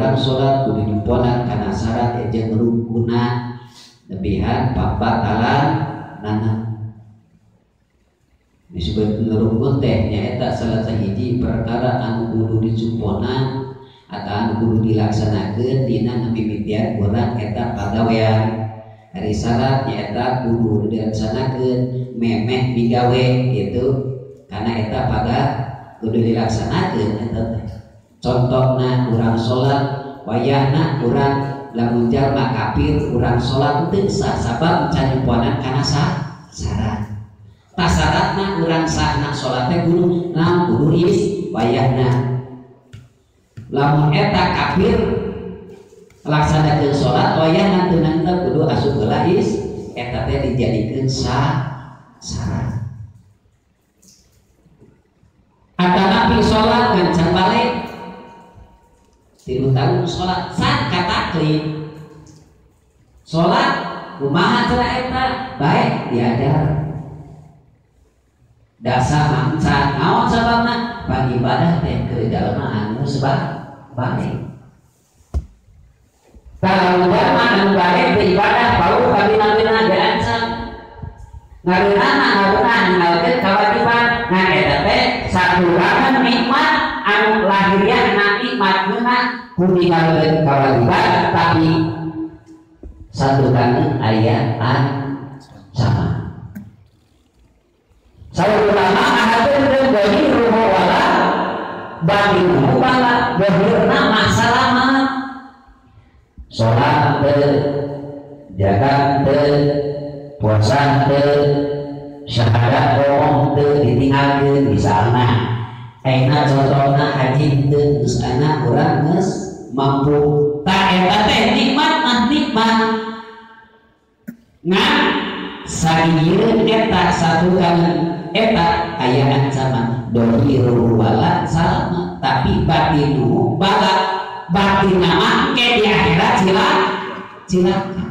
urang salat kudu nyumponan kana syarat jeung rukuna lebihan pambatalan nana. Disebut rukun teh nyaeta salah sahiji perkara anu kudu dicumponan atau anu kudu dilaksanakeun dina ngamimitian urang eta pagawean. Ari syarat nyaeta kudu dilaksanakeun memeh migawe gitu karena eta paga kudu dilaksanakeun eta teh. Contohna urang salat wayahna urang lamun jalma kafir urang salat teu sah sabab can nyumponan kana syarat. Tasaratna urang sahna salat teh kudu naon kudu is wayahna. Lamun eta kafir laksanakeun salat wayahna teu nangteu kudu asup heula is eta teh dijadikeun syarat. Atanapi salat ngan can balik 3 tahun salat san kataklif salat kumaha cara eta baik diajar dasar mangsa naon sababna pangibadah teh keur jalma anu sebab balik kalau jalma anu balik beribadah bau kabina-bina diancam ngareunana ngareunah ninggalkeun kawajiban ngan eta teh sakurangan nikmat anu lahiriah nikmat meunang ku ninggalkeun kawajiban tapi saturangan aya ancaman. Saur ulama ahadeun zahiruhu wala batinuhu bala zahirna mah salamat salat teu zakat teu puasa teu syahadat bohong teu ditinggalkeun misalna ayeuna contohna haji teu geus ana urang geus mampu tah eta teh nikmat mah nikmat ngan sagieun eta satu kali eta aya ancaman dohiru wala salama tapi batinu bala batin mah ke di akhirat cilaka.